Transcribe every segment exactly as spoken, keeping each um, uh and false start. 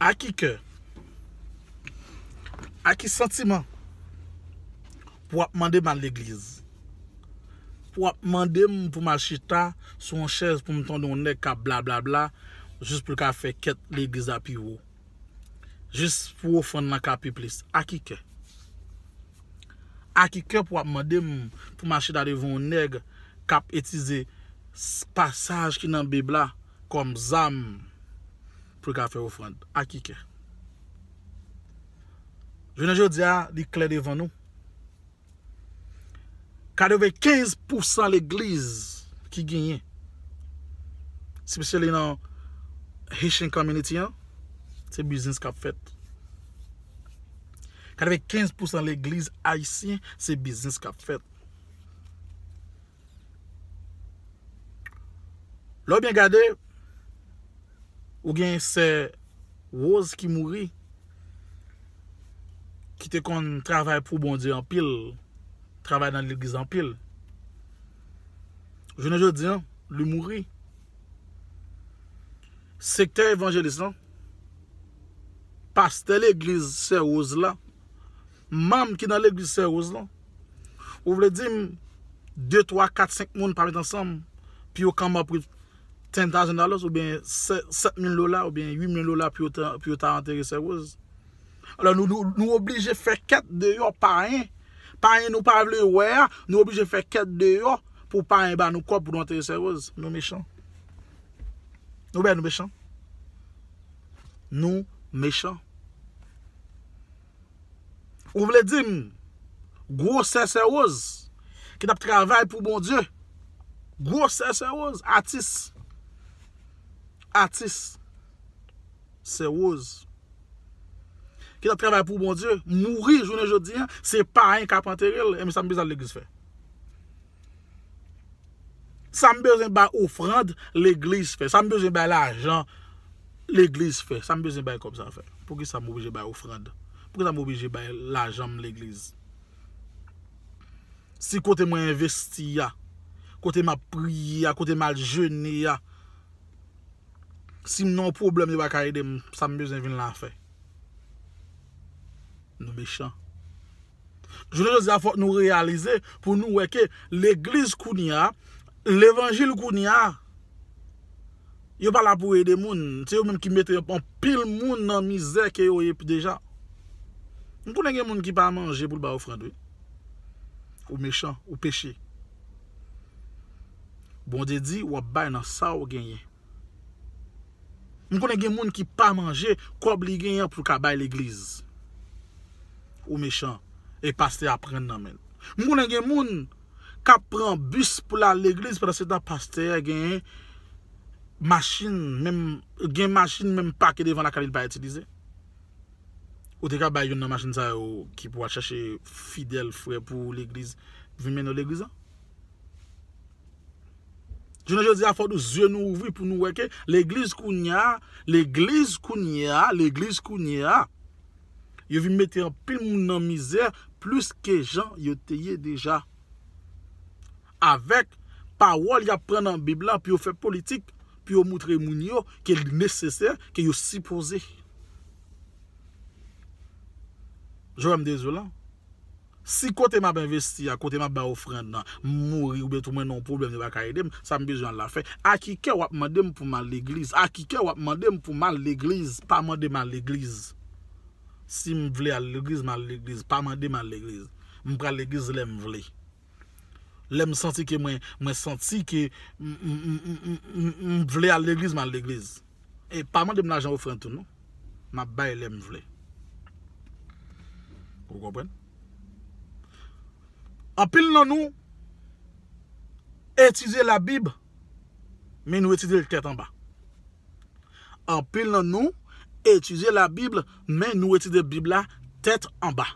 A ki kè, a ki santiman pou w ap mande m al legliz? Pou w ap mande m pou m al chita sou yon chèz pou m tande yon nèg k ap blablabla, jis pou l ka fè kèt legliz la pi wo? Jis pou ofrann nan ka pi plis? A ki kè? A ki kè pou w ap mande m pou m al chita devan yon nèg k ap itilize s- pasaj ki nan Bib la kòm zam pou l ka fè ofrann? A ki kè? Jounen jodi a, li klè devan nou. Katrevenkenz pousan legliz ki genyen, especially nan Haitian community an, se biznis k ap fèt. Katrevenkenz pousan legliz ayisyen, se biznis k ap fèt. Lè w byen gade, ou gen sè Rose ki mouri, ki te konn travay pou Bondye anpil, travay nan legliz anpil. Jounen jodi a, li mouri. Sektè evanjelis lan, pastè legliz sè Rose la, manm ki nan legliz sè Rose lan, ou vle di m de, twa, kat, senk moun pa met ansanm pou yo come up with ten thousand dollars oubyen sèt mil dola oubyen uit mil dola pou yo ta, pou yo ta antere sè Rose? Alò, nou, nou, nou oblije fè kèt deyò, payen. Payen nou pa vle wè a, nou oblije fè kèt deyò pou payen ba nou kòb pou nou antere sè Rose. Nou mechan. Nou wè, nou mechan. Nou mechan. Ou vle di m, gwo sè sè Rose, ki t ap travay pou Bondye, gwo sè sè Rose, atis, atis, sè Rose, ki t ap travay pou Bondye, mouri jounen jodi a, se payen k ap antere l, e men sa m bezwen al legliz fè? Sa m bezwen bay ofrann legliz fè? Sa m bezwen bay lajan legliz fè? Sa m bezwen bay kòb sa fè? Poukisa m oblije bay ofrann? Poukisa m oblije bay lajan m legliz? Si kote mwen envesti a, kote m ap priye a, kote m al jene a, si m nan yon pwoblèm, yo pa ka ede m, sa m bezwen vin la fè? Nou mechan. Jounen jodi a, fòk nou reyalize pou nou wè ke legliz kounye a, levanjil kounye a, yo pa la pou ede moun. Se yo menm ki mete anpil moun nan mizè ke yo ye deja. M konnen gen moun ki pa manje pou l bay ofrann, wi. Ou mechan, ou peche. Bondye di, w ap bay nan sa w genyen. M konnen gen moun ki pa manje kòb li genyen pou l ka bay legliz. Ou mechan. E pastè a pran nan men l. M konnen gen moun k ap pran bis pou l al legliz, pandan se tan pastè a genyen machin, menm, gen machin menm pake devan lakay li, li pa itilize. Ou te ka bay youn nan machin sa yo ki pou al chache fidèl frè pou legliz, vin mennen yo legliz la. Jounen jodi a, fòk nou, zye nou ouvri pou nou wè ke legliz kounye a, legliz kounye a, legliz kounye a, yo vin mete anpil moun nan mizè plis ke jan yo te ye deja. Avèk pawòl y ap pran nan Bib la pou yo fè politik, pou yo moutre moun yo ke li nesesè, ke yo sipoze. Jowèl, m dezolan. Si kote m ap envesti a, kote m ap bay ofrann nan, m mouri oubyen tou mwen nan yon pwoblèm, yo pa ka ede m, sa m bezwen al la fè? A ki kè w ap mande m pou m al legliz? A ki kè w ap mande m pou m al legliz? Pa mande m al legliz. Si m vle al legliz, m al legliz. Pa mande m al legliz. M pral legliz lè m vle. Lè m santi ke mwen, mwen santi ke m, m, m, m, m, m, m vle al legliz, m al legliz. E pa mande m lajan ofrann tou non. M ap bay lè m vle. Ou konprann? Anpil nan nou etidye Labib, men nou etidye l tèt anba. Anpil nan nou etidye Labib, men nou etidye Bib la tèt anba.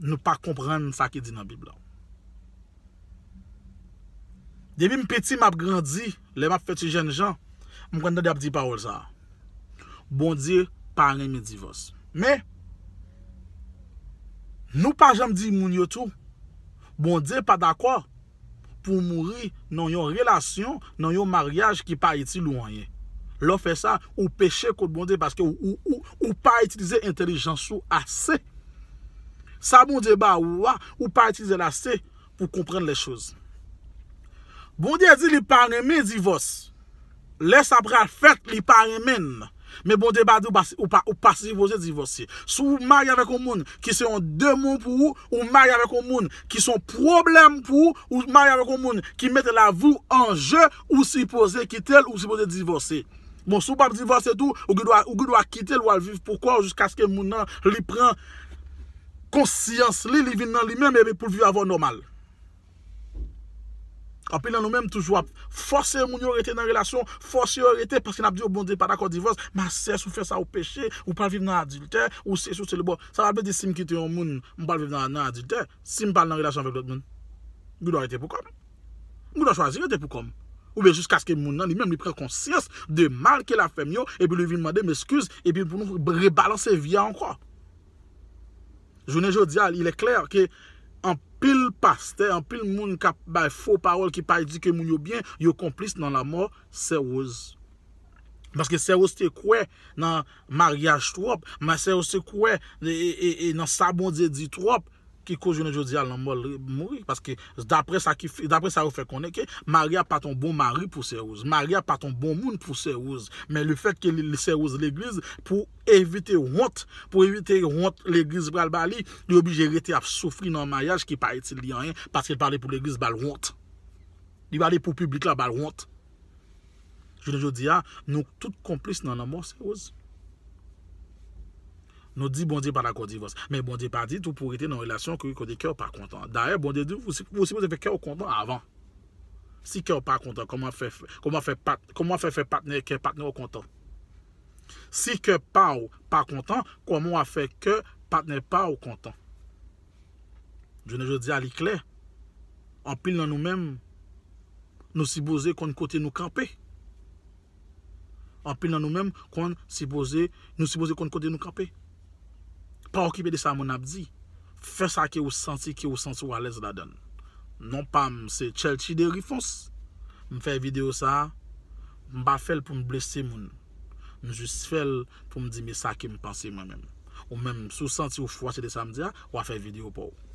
Nou pa konprann sa ki di nan Bib la. Depi m piti, m ap grandi, lè m ap fè ti jènjan, m konn tande y ap di pawòl sa a. Bondye pa renmen divòs. Men, nou pa janm di moun yo tou, Bondye pa dakò pou w mouri nan yon relasyon, nan yon maryaj ki pa itil ou anyen. Lè w fè sa, ou peche kont Bondye paske ou, ou, ou, ou pa itilize entèlijans ou ase. Sa Bondye ba ou a, ou pa itilize l ase pou konprann lèchoz. Bondye di li pa renmen divòs. Lè sa pral fèt, li pa renmen l. Men Bondye pa di ou pa, ou pa, ou pa sipoze divòse. Si w marye avèk yon moun ki se yon demon pou ou, ou marye avèk yon moun ki se yon pwoblèm pou ou, ou marye avèk yon moun ki mete lavi w an je, ou sipoze kite l, ou sipoze divòse. Bon, si w p ap divòse tou, ou gen dwa, ou gen dwa kite l, w al viv pou kò w jiskaske moun nan li pran konsyans li, li vin nan li menm epi pou l viv avè w nòmal. Anpil nan nou menm toujou ap fòse moun yo rete nan relasyon, fòse yo rete paske n ap di yo Bondye pa dakò divòs. Ma sè, si w fè sa, ou peche, ou pral viv nan adiltè, ou sesi, ou sela. Bon, sa pa vle di si m kite yon moun, m pral viv nan, nan adiltè. Si m pa al nan relasyon avèk lòt moun, m gen dwa rete pou kò m. M gen dwa chwazi rete pou kò m. Oubyen jiskaske moun nan li menm li pran konsyans de mal ke l ap fè m yo, epi li vin mande m eskiz, epi pou nou rebalanse vi a ankò. Jounen jodi a, il est clair ke anpil pastè, anpil moun k ap bay fo pawòl, ki pa edike moun yo byen, yo konplis nan lanmò Sè Rose. Paske Sè Rose te kwè nan maryaj twòp, men Sè Rose te kwè e, e, e, e nan sa Bondye di twòp, ki koz jounen jodi a lanmò l mouri. Paske daprè sa ki, daprè sa yo fè konnen ke Maria pa t on bon mari pou Sè Rose. Maria pa t on bon moun pou Sè Rose. Men lefètke li, li Sè Rose legliz, pou evite wont, pou evite wont legliz pral ba li, li oblije rete ap soufri nan maryaj ki pa itil li anyen, paske l pale pou legliz ba l wont. Li pale pou piblik la ba l wont. Jounen jodi a, nou tout konplis nan lanmò Sè Rose. Nou di Bondye pa dakò divòs. Men Bondye pa di tou pou rete nan relasyon kote, kote kè w pa kontan. Dayè, Bondye di ou, ou sipoze fè kè w kontan avan. Si kè w pa kontan, kòman fè, kòman fè pat, kòman fè fè patnè, kè patnè w kontan? Si kè pa w pa kontan, kòman w ap fè kè patnè pa w kontan? Jounen jodi a, li klè. Anpil nan nou menm, nou sipoze konn kote nou kanpe. Anpil nan nou menm konn sipoze, nou sipoze konn kote nou kanpe. Pa okipe de sa moun ap di. Fè sa ke ou santi, ke ou santi w alèz ladan l. Non pa m, se Chelchi Derifons. M fè videyo sa a, m pa fè l pou m blese moun. M jis fè l pou m di men sa ke m panse mwen menm. Ou menm, si w santi w fwache de sa m di a, w a fè videyo pa w.